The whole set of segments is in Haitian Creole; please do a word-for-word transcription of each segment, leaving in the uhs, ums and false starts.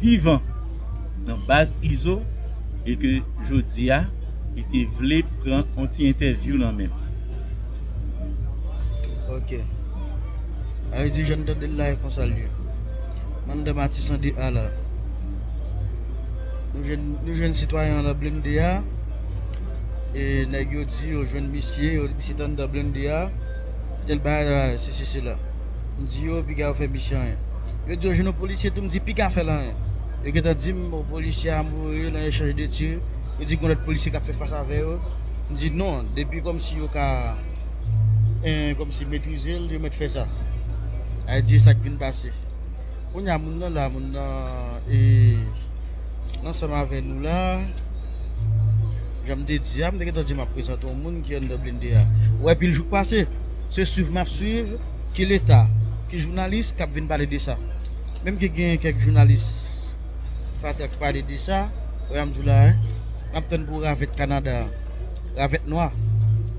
vivan nan baz Izo e ke jodi a, li te vle pran yon ti entèvyou nan men m. Ok. A vle di, jan n tande l la, e konsa l ye. Mandan Matis an de a la. Nou jwenn, nou jwenn sitwayen an nan blende a. E nèg yo di yo jwenn misye, yo di misye te anndan blende a. Tèl bagay, sesi, sela. M di yo, piga yo fè misye anyen. Yo di yo jwenn yon polisye tou, m di piga fè l anyen. Yo gentan di m, bon, polisye a mouri nan echanj de tir. Yo di gen lòt polisye k ap fè fas avè yo. M di non, depi kòmsi yo ka, en, kòmsi metrize l, yo mèt fè sa. A di sa k vin pase. Kounye a, moun nan la, moun nan, e, ansanm avè nou la. Jan m te di a, m te gentan di m ap prezante yon moun ki anndan blende a. Ou wè, pil jou k pase, se swiv m ap swiv, ki leta, ki jounalis k ap vin pale de sa. Menm ke gen kèk jounalis fatra k pale de sa, ou wè, m di w la, en, m ap tann pou ravèt Kanada, ravèt nwa.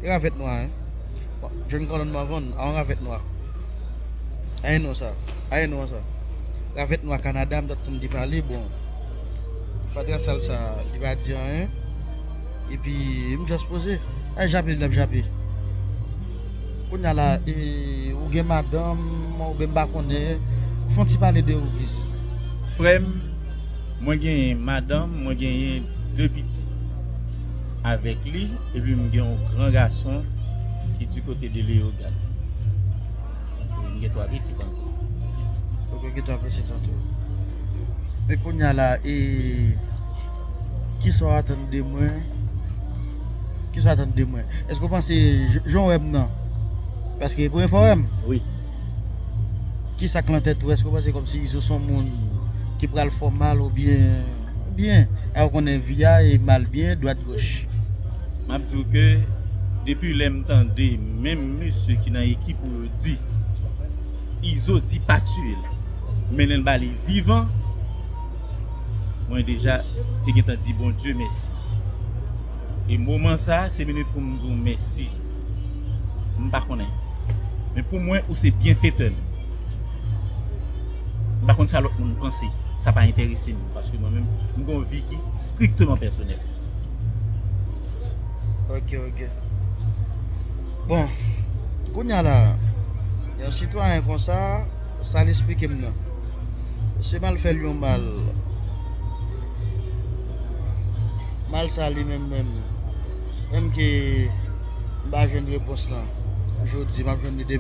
E ravèt nwa, en. Bon, John Colin Marvan, a yon ravèt nwa. Ayen non sa. Ayen non sa. Ravèt nwa Kanada, m t ap tann li pale, bon. Fatra sal sa, li pa di anyen. Epi, m just poze. Ay, jape, l ap jape. Kounye a la, e, ou gen madanm, oubyen m pa konnen. Fè yon ti pale de ou plis. Frè m, mwen genyen madanm, mwen genyen de pitit avèk li, epi m gen yon gran gason ki di kote de Leyogàn. M gen twa pitit an tou. Ok, gen twa pitit an tou. Men kounye a la, e, kisa w atann de mwen? Kisa w atann de mwen? Èske w panse, j-, jan w wè m nan? Paske premye fwa w wè m. Wi. Kisa k nan tèt ou? Èske w panse kòmsi Izo se yon moun ki pral fè w mal oubyen, oubyen, a, ou konnen vi a, e mal byen, dwat goch? M ap di w ke depi lè m tande menm mesye ki nan ekip ou yo di, Izo di pa tiye l, mennen l ba li vivan, mwen deja te gentan di Bondye mèsi. E moman sa a, se minit pou m di w mèsi. M pa konnen. Men pou mwen, ou se byenfetè m. M pa konn sa lòt moun panse. Sa pa enterese m. Paske mwen menm, m gen yon vi ki strikteman pèsonèl. Ok, ok. Bon, kounye a la, yon sitwayen konsa, sa l esplike m nan. Se mal fè l yon mal. Mal sa li menm menm. Menm ke m pa jwenn repons lan jodi, m ap jwenn li demen.